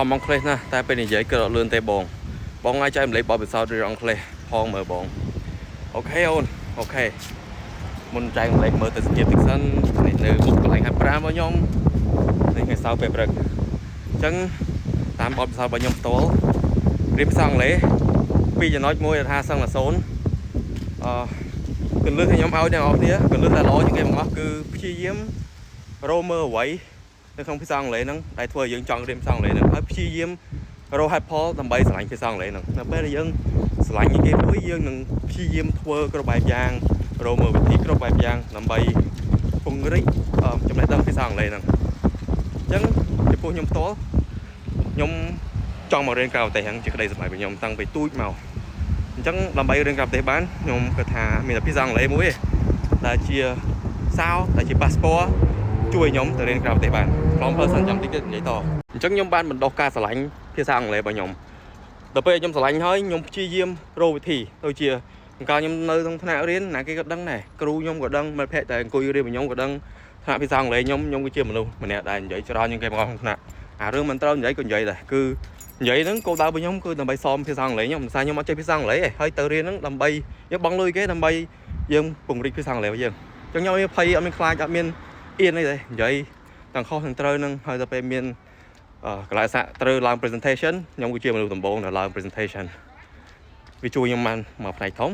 ខំអង់គ្លេសណាស់តែពេលនិយាយគឺអត់លឿនទេបងបងអាចចែករំលែកបទពិសោធន៍រឿងអង់គ្លេសផងមើលបង OK អូន OK មុនចែករំលែកមើលទៅសភាពតិចសិននេះនៅមុខកន្លែងហាត់ប្រាណរបស់ខ្ញុំនេះថ្ងៃសៅរ៍ពេលព្រឹកអញ្ចឹងតាមបទពិសោធន៍របស់ខ្ញុំផ្ទាល់រៀនភាសាអង់គ្លេសពីរចំណុចមួយថាសឹងតែសូន្យអឺគន្លឹះខ្ញុំឲ្យអ្នកនរគ្នាគន្លឹះដែលល្អជាងគេបង្អស់គឺព្យាយាមរកមើលអ្វីនៅក្នុងភាសាអង់គ្លេសហ្នឹងដែលធ្វើឲ្យយើងចង់រៀនភាសាអង់គ្លេសហ្នឹងហើយព្យាយាមរកហេតុផលដើម្បីស្រឡាញ់ភាសាអង់គ្លេសហ្នឹងនៅពេលដែលយើងស្រឡាញ់គេមួយយើងនឹងព្យាយាមធ្វើគ្រប់បែបយ៉ាងរកមើលវិធីគ្រប់បែបយ៉ាងដើម្បីពង្រីកចំណេះដឹងភាសាអង់គ្លេសហ្នឹងអញ្ចឹងចំពោះខ្ញុំផ្ទាល់ខ្ញុំចង់មករៀនក្រៅប្រទេសហ្នឹងជាក្តីស្រមៃរបស់ខ្ញុំតាំងពីតូចមកអញ្ចឹងដើម្បីរៀនក្រៅប្រទេសបានខ្ញុំគិតថាមានតែភាសាអង់គ្លេសមួយទេដែលជាសោដែលជា passport ជួយខ្ញុំទៅរៀនក្រៅប្រទេសបានខ្លំផ្លូវសិនចាំតិចទៀតនិយាយតអញ្ចឹងខ្ញុំបានបណ្ដុះការស្រឡាញ់ភាសាអង់គ្លេសរបស់ខ្ញុំដល់ពេលខ្ញុំស្រឡាញ់ហើយខ្ញុំព្យាយាមរកវិធីដូចជាកាលខ្ញុំនៅក្នុងថ្នាក់រៀនណាគេក៏ដឹងដែរគ្រូខ្ញុំក៏ដឹងមិត្តភក្តិតែអង្គុយរៀនរបស់ខ្ញុំក៏ដឹងថ្នាក់ភាសាអង់គ្លេសខ្ញុំខ្ញុំគឺជាមនុស្សម្នាក់ដែលនិយាយច្រើនជាងគេមកក្នុងថ្នាក់អារឿងមិនត្រូវនិយាយក៏និយាយដែរគឺនិយាយហ្នឹងគោលដៅរបស់ខ្ញុំគឺដើម្បីសមភាសាអង់គ្លេសខ្ញុំមិនថាខ្ញុំអត់ចេះភាសាអង់គ្លេសទេហើយទៅរៀនហ្នឹងដើម្បីយើងបង់លុយគេដើម្បីយើងពង្រីកភាសាអង់គ្លេសរបស់យើងអញ្ចឹងខ្ញុំអត់មានភ័យអត់មានខ្លាចអត់មានអៀនអីទេនិយាយទាំងខុសទាំងត្រូវហ្នឹងហើយដល់ពេលមានកន្លែងសាក់ត្រូវឡើង presentation ខ្ញុំគឺជាមនុស្សដំបូងដែលឡើង presentation វាជួយខ្ញុំបានមួយផ្នែកធំ។